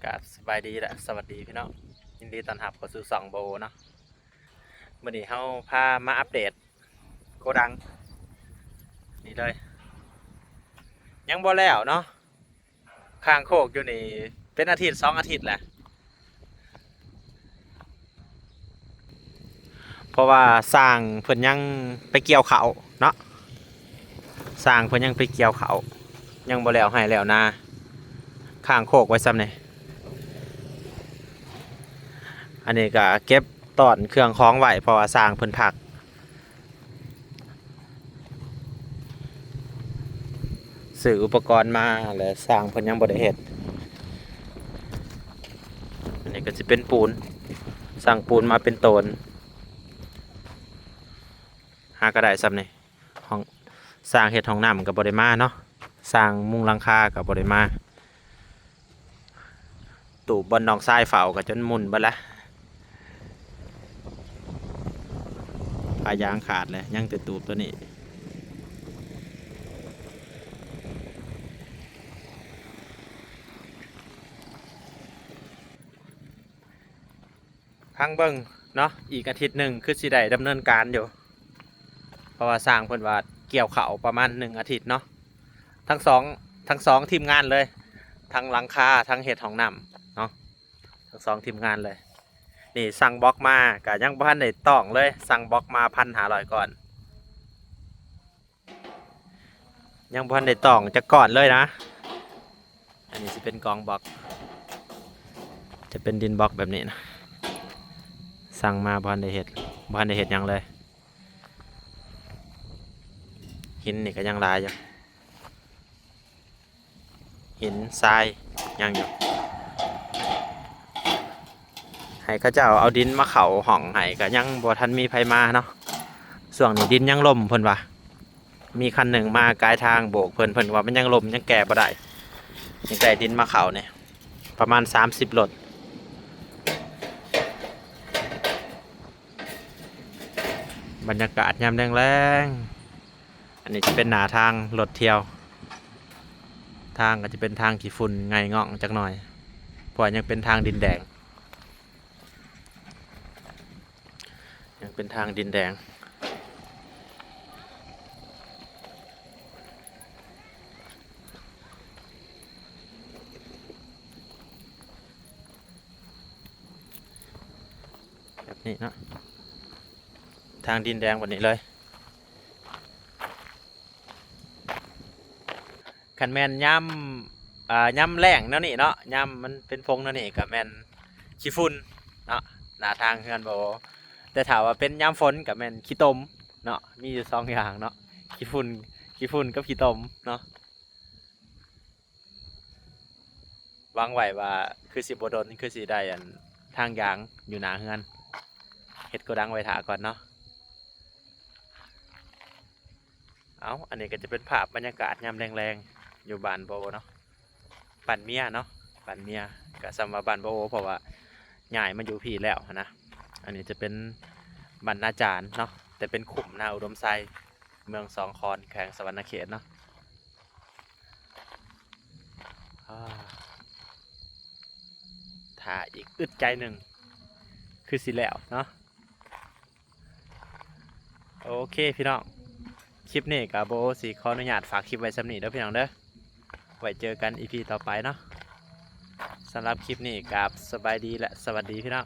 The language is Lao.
ກະສະບາຍດີ ແລະ ສະຫວັດດີພີ່ນ້ອງ, ຍິນດີຕ້ອນຮັບເຂົ້າສູ່ຊ່ອງບໍ່ໂອເນາະ. ມື້ນີ້ເຮົາພາມາອັບເດດໂກດັງນີ້ເລີຍ, ຍັງບໍ່ແລ້ວເນາະ. ຄ້າງໂຄກຢູ່ນີ້ເປັນອາທິດສອງອາທິດແຫຼະ ເພາະວ່າຊ່າງເພິ່ນຍັງໄປກ່ຽວເຂົ້າເນາະ, ຊ່າງເພິ່ນຍັງໄປກ່ຽວເຂົ້າ ຍັງບໍ່ແລ້ວໄຮ່ແລ້ວນາ, ຄ້າງໂຄກໄວ້ຊ່ຳນີ້. ອັນນີ້ກະເກັບຕ້ອນເຄື່ອງຂອງໄວ້ ເພາະວ່າຊ່າງເພິ່ນພັກ ຊື້ອຸປະກອນມາ ແລະ ຊ່າງເພິ່ນຍັງບໍ່ໄດ້ເຮັດ. ອັນນີ້ກໍຊິເປັນປູນ, ຊ່າງປູນມາເປັນໂຕນ, ຫາກໍໄດ້ຊ່ຳນີ້. ຫ້ອງ ຊ່າງເຮັດຫ້ອງນ້ຳກໍບໍ່ໄດ້ມາເນາະ, ຊ່າງມຸງຫຼັງຄາກໍບໍ່ໄດ້ມາ. ຕູບບ່ອນນ້ອງຊາຍເຝົ້າກໍຈົນໝຸ່ນເບິດລະ, ຜ້າຢາງຂາດແລ້ວ ຍັງແຕ່ຕູບໂຕນີ້. ຟັງເບິ່ງເນາະ, ອີກອາທິດໜຶ່ງຄືຊິໄດ້ດຳເນີນການຢູ່ ເພາະວ່າຊ່າງເພິ່ນວ່າກ່ຽວເຂົ້າປະມານໜຶ່ງອາທິດເນາະ, ທັງສອງ ທັງສອງທີມງານເລີຍ, ທັງຫຼັງຄາ ທັງເຮັດຫ້ອງນ້ຳເນາະ, ທັງສອງທີມງານເລີຍ. ນີ້ສັ່ງບລັອກມາ ກະຍັງບໍ່ທັນໄດ້ຕ້ອງເລີຍ, ສັ່ງບລັອກມາພັນຫ້າຮ້ອຍກ້ອນ. ຍັງບໍ່ທັນໄດ້ຕ້ອງຈັກກ້ອນເລີຍນະ. ອັນນີ້ຊິເປັນກອງບລັອກ, ຈະເປັນດິນບລັອກແບບນີ້ນະ, ສັ່ງມາບໍ່ທັນໄດ້ເຮັດ ບໍ່ທັນໄດ້ເຮັດຫຍັງເລີຍ. ຫີນນີ້ກໍຍັງຫຼາຍຢູ່, ຫີນຊາຍຍັງຢູ່, ໃຫ້ເຂົາເຈົ້າເອົາດິນມາເຂົ້າຫ້ອງໃຫ້ກໍຍັງບໍ່ທັນມີໃຜມາເນາະ. ຊ່ວງນີ້ດິນຍັງລົມເພິ່ນວ່າ, ມີຄັນໜຶ່ງມາກາຍທາງໂບກເພິ່ນ, ເພິ່ນວ່າມັນຍັງລົມ ຍັງແກ່ບໍ່ໄດ້, ຍັງໄດ້ດິນມາເຂົ້ານີ້ປະມານສາມສິບລົດ. ບັນຍາກາດຍາມແລງໆ. ອັນນີ້ຈະເປັນໜ້າທາງລົດທ່ຽວ, ທາງກໍຈະເປັນທາງຂີ້ຝຸ່ນໄງ່ງ່ອງຈັກໜ່ອຍ ເພາະວ່າຍັງເປັນທາງດິນແດງ, ຍັງເປັນທາງດິນແດງ. ແບບນີ້ເນາະ, ທາງດິນແດງແບບນີ້ເລີຍ. ຄັນແມ່ນຍາມ ອ່າ ຍາມແລ້ງແນວນີ້ເນາະ, ຍາມມັນເປັນຝົນແນວນີ້ກໍແມ່ນຂີ້ຝຸ່ນເນາະ ໜ້າທາງເຮືອນບໍ່. ແຕ່ຖ້າວ່າເປັນຍາມຝົນກໍແມ່ນຂີ້ຕົມເນາະ, ມີຢູ່ສອງຢ່າງເນາະ, ຂີ້ຝຸ່ນ ຂີ້ຝຸ່ນກັບຂີ້ຕົມເນາະ. ຫວັງໄວ້ວ່າຄືຊິບໍ່ດົນ ຄືຊິໄດ້ອັນທາງຢາງຢູ່ໜ້າເຮືອນ, ເຮັດໂກດັງໄວ້ຖ້າກ່ອນເນາະ. ເອົາ ອັນນີ້ກໍຈະເປັນພາບບັນຍາກາດຍາມແລງໆ ຢູ່ບ້ານບໍ່ໂອເນາະ, ບ້ານເມຍເນາະ, ບ້ານເມຍ ກໍສ່ຳວ່າບ້ານບໍ່ໂອ ເພາະວ່າຍ້າຍມາຢູ່ພີ້ແລ້ວຫັ້ນນະ. ອັນນີ້ຈະເປັນບ້ານນາຈານເນາະ, ແຕ່ເປັນຄຸ້ມນາອຸດົມໄຊ ເມືອງສອງຄອນ ແຂວງສະຫວັນນະເຂດເນາະ. ອາ ຖ້າອີກອຶດໃຈໜຶ່ງ ຄືຊິແລ້ວເນາະ. ໂອເຄພີ່ນ້ອງ, ຄລິບນີ້ກໍບໍ່ໂອຊິຂໍອະນຸຍາດຝາກຄລິບໄວ້ສ່ຳນີ້ເດີພີ່ນ້ອງເດີ, ໄວ້ເຈີກັນອີພີຕໍ່ໄປເນາະ. ສຳລັບຄລິບນີ້ກໍສະບາຍດີ ແລະ ສະຫວັດດີພີ່ນ້ອງ.